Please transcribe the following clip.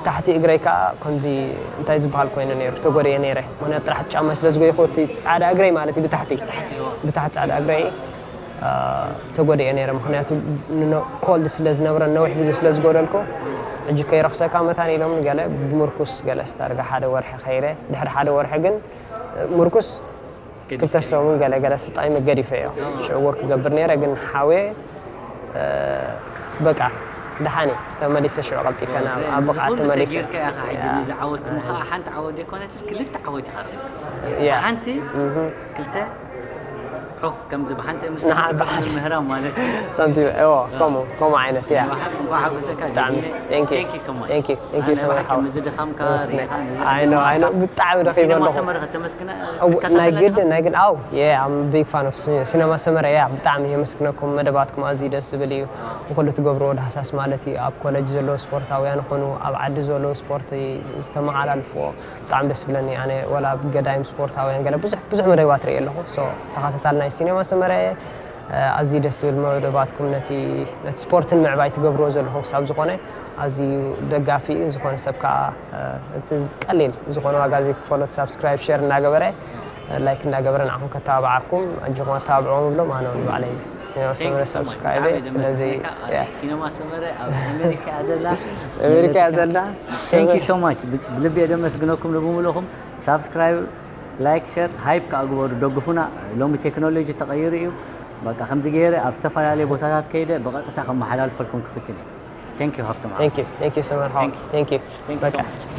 ታሕቲ እግረይ ከዓ ከምዚ እንታይ ዝበሃል ኮይኑ ነይሩ፣ ተጎዲኤ ነይረ። ምኽንያቱ ጥራሕ ጫማ ስለ ዝጎይኹ፣ እቲ ጻዕዳ እግረይ ማለት እዩ፣ ብታሕቲ፣ ብታሕቲ ጻዕዳ እግረይ፣ አ፣ ተጎዲኤ ነይረ። ምኽንያቱ ንነ-፣ ኮልድ ስለ ዝነበረ፣ ነዊሕ ግዜ ስለ ዝጎደልኩ፣ ሕጂ ከይረኽሰካ መታን ኢሎም ገለ ብምርኩስ ገለ ስታርጋ ሓደ ወርሒ ከይረ። ድሕሪ ሓደ ወርሒ ግን ምርኩስ ክልተ ሰሙን ገለ ገለ ስልጣን መገዲፈዮ። ሽዕዎ ክገብር ነይረ፣ ግን ሓውየ፣ እ፣ በቃ ደሓን እየ። ተመሊሰ ሽዑ ቀልጢፈ ናብ፣ ኣብ ብቕዓት ዝኹሉ ተመሊሰ። ሰጊርካ ኢኻ ሕጂ ያ። ንዚ ዓወት ምዃ-፣ ሓንቲ ዓወት ዘይኮነትስ ክልተ ዓወት ኢኻ ረኺብካ። ያ። ሓንቲ፣ እህ። ክልተ ዑፍ ከምዚ ብሓንቲ ምስ ንሓ-፣ ብሓንቲ ምህራም ማለት እዩ። ሳንቲም፣ እዎ፣ ከምኡ፣ ከምኡ ዓይነት፣ ያ። እንኳዕ ሓጎሰካ ብጣዕሚ። ጀሚለ። Thank you። Thank you so much። Thank you። Thank you ኣነ so much። ብሓቂ ምስ ድኻምካ ኣመስግነ። ሪኢኻ፣ ምስ I know፣ I know። ድኻምካ ብጣዕሚ ደኺመ ሲነማ ኣለኹ። ሰመረ ከተመስግና እው፣ ትከታተል ናይ ኣለኻ? ግድን፣ ናይ ግድን። ኣው፣ yeah፣ I'm a big fan of ሲ-፣ ሲነማ ሰመረ። Yeah፣ ብጣዕሚ የመስግነኩም። መደባትኩም ኣዝዩ ደስ ዝብል እዩ። ንኹሉ ትገብርዎ ዳህሳስ ማለት እዩ። ኣብ ኮለጅ ዘለዉ ስፖርታውያን ይኹኑ፣ ኣብ ዓዲ ዘለዉ ስፖርት ዝተመሓላልፍዎ ብጣዕሚ ደስ ይብለኒ። ኣነ ወላ ኣብ ገዳይም ስፖርታውያን ገለ ብዙሕ፣ ብዙሕ መደባት ርእየ ኣለኹ። So፣ ተኸታታሊ ናይ ሲነማ ሰመረ፣ ኣዝዩ ደስ ዝብል መደባትኩም፣ ነቲ፣ ነቲ ስፖርትን ምዕባይ ትገብርዎ ዘለኹም ክሳብ ዝኾነ ኣዝዩ ደጋፊ እዩ። ዝኾነ ሰብ ከኣ፣ እ፣ እቲ ቀሊል ዝኾነ ዋጋ ዘይክፈሎ ሳብስክራይብ፣ ሼር እናገበረ፣ እ፣ ላይክ እናገበረ ንዓኹም ከተባብዓኩም፣ ኣጆኹም ኣተባብዕዎም እብሎም። ኣነ እውን ባዕለይ ሲነማ ሰመረ ሳብስክራይብ እየ። ስለዚ፣ ያ። ሲነማ ሰመረ ኣብ ኣሜሪካ እያ ዘላ። ኣሜሪካ እያ ዘላ። Thank you so much። ብ-፣ ብልቢ እየ ደመስግነኩም ንብምልኹም። ሳብስክራይብ፣ ላይክ፣ ሸር፣ ሃይፕ ከኣ ግበሩ፣ ደግፉና። ሎሚ ቴክኖሎጂ ተቐይሩ እዩ። በቃ ከምዚ ገይረ ኣብ ዝተፈላለየ ቦታታት ከይደ ብቐጥታ ከመሓላልፈልኩም ክፍትን እየ። Thank you ሃብቶም። Thank you፣ thank you ሰመር ሓወይ። Thank you። Thank you። Thank you በቃ። So much።